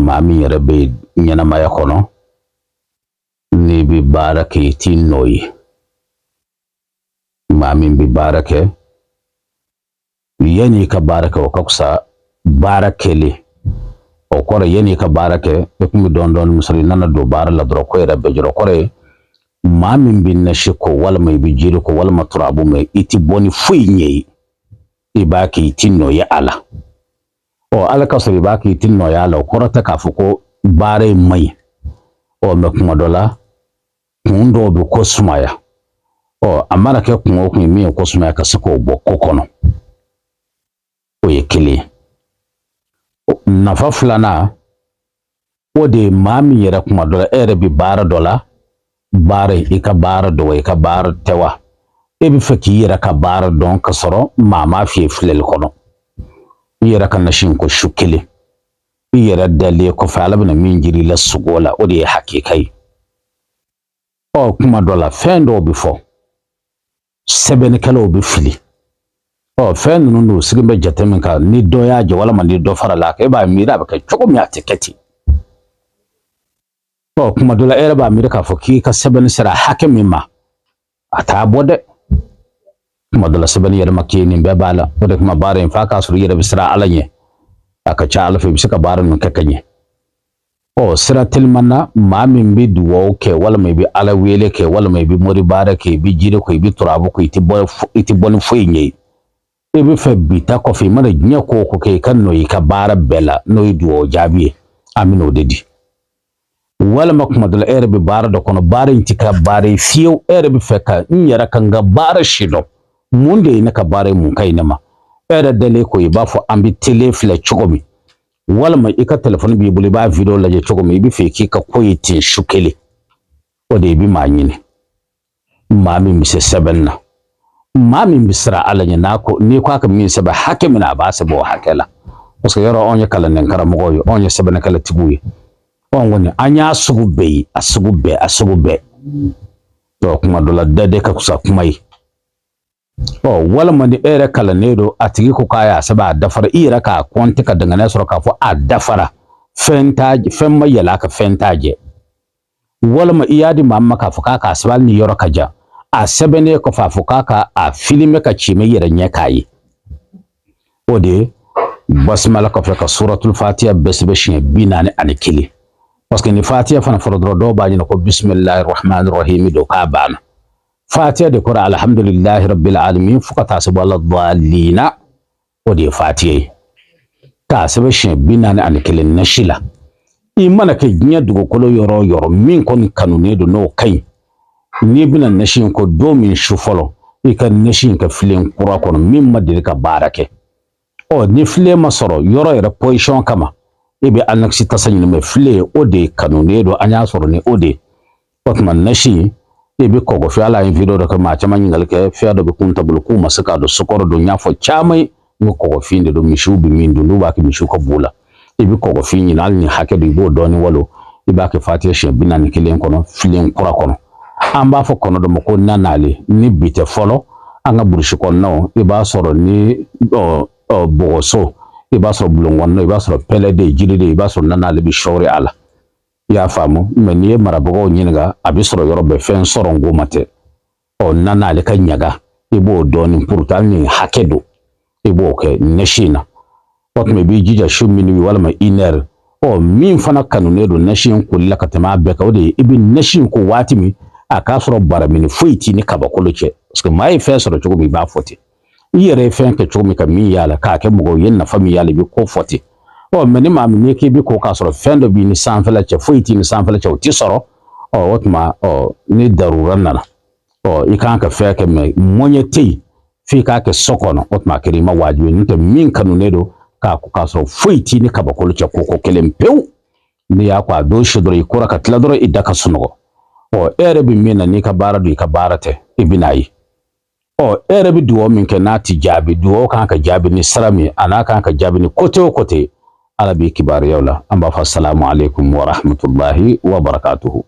Maa min yɛrɛ bɛ ɲɛnamaya kɔnɔ, n'i bɛ baara kɛ, i t'i nɔ ye. Maa min bɛ baara kɛ, yanni i ka baara kɛ, o ka fisa baara kɛlen. O kɔrɔ, yanni i ka baara kɛ, i kun bɛ dɔɔnin dɔɔnin min sɔrɔ, i nana don baara la dɔrɔn, ko yɛrɛ bɛɛ jɔrɔ. Kɔrɔ ye, maa min bɛ nasi ko, walima i bɛ jiri ko, walima turabu mɛn, i ti bɔ ni foyi ɲɛ ye. I b'a kɛ, i ti nɔ ye a la. Ɔ, ala ka sɔrɔ i b'a kɛ, i ti nɔ ye a la, o kɔrɔ tɛ k'a fɔ ko baara in man ɲi. Ɔ, mɛ kuma dɔ la, kun dɔw bɛ ko sumaya. Ɔ, a mana kɛ kun o kun ye, min ye ko sumaya, ka se k'o bɔ ko kɔnɔ, o ye kelen ye. Nafa filanan, o de ye maa min yɛrɛ, kuma dɔ la, e yɛrɛ bɛ baara dɔ la, baara i ka baara dɔn wa, i ka baara tɛ wa, e bɛ fɛ k'i yɛrɛ ka baara dɔn ka sɔrɔ maa m'a f'i ye filɛli kɔnɔ. I yɛrɛ ka nasi in ko su kelen, i yɛrɛ dalen kɔfɛ, Ala bɛna min jira i la sugo la, o de ye hakika ye. Ɔ, kuma dɔ la, fɛn dɔw bɛ fɔ, sɛbɛnnikɛlaw bɛ fili. Ɔ, fɛn ninnu dun sigi bɛ jate min kan, ni dɔ y'a jɛ walima ni dɔ farala a kan, e b'a miiri a bɛ kɛ cogo min, a tɛ kɛ ten. Ɔ, kuma dɔ la, e yɛrɛ b'a miiri k'a fɔ k'i ka sɛbɛnni sera hakɛ min ma, a t'a bɔ dɛ. Kuma dɔ la, sɛbɛnni yɛrɛ ma k'i nin bɛɛ b'a la. O de kama, baara in, f'a k'a sɔrɔ i yɛrɛ bɛ siran Ala ɲɛ. A ka ca Ala fɛ, i bɛ se ka baara ninnu kɛ ka ɲɛ. Ɔ, sira teliman na, maa min bɛ duwawu kɛ, walima i bɛ Ala wele kɛ, walima i bɛ mori baara kɛ, i bɛ jiri ko, i bɛ turabu ko, i tɛ bɔ ni foyi ɲɛ ye, i bɛ fɛ bi ta kɔfɛ, i mana diɲɛ ko o ko kɛ, i ka nɔ i ka baara bɛɛ la, n'o ye duwawu jaabi ye, an bɛ n'o de di. Walima kuma dɔ la, e yɛrɛ bɛ baara dɔ kɔnɔ, baara in tɛ ka baara ye fiyewu, e yɛrɛ bɛ fɛ ka n yɛrɛ ka n ka baara si dɔn, mun de ye ne ka baara ye, mun ka ɲi ne ma. E yɛrɛ dalen ko, i b'a fɔ an bɛ tele filɛ cogo min, walima i ka telefɔni b'i bolo, i b'a video lajɛ cogo min, i bɛ fɛ k'i ka ko ye ten su kelen. O de i bɛ maa ɲini, maa min bɛ se sɛbɛnni na, maa min bɛ siran Ala ɲɛ, n'a ko n'i ko a ka min sɛbɛn hakɛ min na, a b'a sɛbɛn o hakɛ la. Parce que yɔrɔ, anw ye kalanden karamɔgɔw ye, anw ye sɛbɛnnikɛlatigiw ye, anw kɔni an y'a sugu bɛɛ ye, a sugu bɛɛ, a sugu bɛɛ. Donc kuma dɔ la, dade ka fisa kuma ye. Ɔ, walima ni e yɛrɛ kalannen don, a tigi ko k'a y'a sɛbɛn, a dafara, i yɛrɛ k'a kɔnte ka danganiya sɔrɔ k'a fɔ a dafara, fɛn t'a, fɛn ma yɛlɛ a kan, fɛn t'a jɛ. Walima i y'a di maa ma k'a fɔ k'a k'a sɛbɛn, hali ni yɔrɔ ka jan, a sɛbɛnnen kɔfɛ, a fɔ k'a ka a filime ka ci i yɛrɛ ɲɛ k'a ye. O de ye basimala kɔfɛ, ka suratul fatiya bɛɛ sɛbɛn siɲɛ 41. Parce que ni fatiya fana fɔra dɔrɔn, dɔw b'a ɲini ko bisimilahi rahmani rahimi don, k'a banna. Fatiya de kɔrɔ alhamdulillahi rabbil alamin fo ka taa se wala dalina, o de ye fatiya ye. K'a sɛbɛn siɲɛ 41 nasi la, i mana kɛ diɲɛ dugukolo yɔrɔ o yɔrɔ, min kɔni kanunen don, n'o ka ɲi, n'i bɛna nasi in ko don min, su fɔlɔ, i ka nasi in kɛ filen kura kɔnɔ min ma deli ka baara kɛ. Ɔ, ni filen ma sɔrɔ yɔrɔ yɛrɛ position kama, i bɛ inox tasa ɲini, mɛ filen, o de kanunen don, an y'a sɔrɔ ni o de ye. O tuma, nasi, i bɛ kɔgɔfin. Ala ye video dɔ kɛ, maa caman ɲininkali kɛ, fɛn dɔ bɛ kun ta bolo k'u ma se k'a dɔn sukaro don. N y'a fɔ caman ye n ko kɔgɔfin de don, misiw bɛ min dun, n'u b'a kɛ misiw ka bo la. I bɛ kɔgɔfin ɲini, hali ni hakɛ don, i b'o dɔɔnin walo, i b'a kɛ fatiya siɲɛ 41 kɔnɔ, filen kura kɔnɔ. An b'a fɔ kɔnɔ dɔ ma ko nanale. Ni bi tɛ fɔlɔ, an ka burusi kɔnɔnaw, i b'a sɔrɔ ni bɔgɔso, i b'a sɔrɔ bulon kɔnɔna, i b'a sɔrɔ pɛlɛ de, jiri de, i b'a sɔrɔ nanale bɛ sɔɔri a la. I y'a faamu? Mɛ n'i ye marabagaw ɲininka, a bɛ sɔrɔ yɔrɔ bɛɛ, fɛn sɔrɔ n ko ma tɛ. Ɔ, nanale ka ɲaga, i b'o dɔɔnin puruti, hali ni hakɛ don, i b'o kɛ nasi in na. O tuma, i b'i jija su minuit walima une heure. Ɔ, min fana kanunen don nasi in koli la ka tɛmɛ a bɛɛ kan, o de ye i bɛ nasi in ko waati min, a k'a sɔrɔ baramini foyi t'i ni kabakolo cɛ. Parce que maa ye fɛn sɔrɔ cogo min, i b'a fɔ ten. I yɛrɛ ye fɛn kɛ cogo min ka min y'a la, k'a kɛ mɔgɔw ye, nafa min y'a la, i bɛ ko fɔ ten. Ɔ, mɛ ni maa min n'i k'i bɛ ko k'a sɔrɔ fɛn dɔ b'i ni sanfɛla cɛ, foyi t'i ni sanfɛla cɛ, o ti sɔrɔ. Ɔ, o tuma, ɔ, ni darura nana, ɔ, i kan ka fɛn kɛ, mɛ mɔɲɛ tɛ yen f'i k'a kɛ so kɔnɔ. O tuma, a kɛra i ma wajibi ye. N'o tɛ, min kanunen don, k'a ko k'a sɔrɔ foyi t'i ni kabakolo cɛ, ko kelen pewu, n'i y'a ko a don su dɔrɔn, i kɔrɔ ka tila dɔrɔn, i da ka sunɔgɔ. Ɔ, e yɛrɛ bɛ min na, n'i ka baara don, i ka baara tɛ, i bɛ n'a ye. Ɔ, e yɛrɛ bɛ dugawu min kɛ, n'a ti jaabi, dugawu kan ka jaabi ni sira min, a n'a kan ka jaabi ni côté o côté, Ala b'i kibaruyaw la. An b'a fɔ salamu aleykum wa rahmatulahi wa barakatuhu.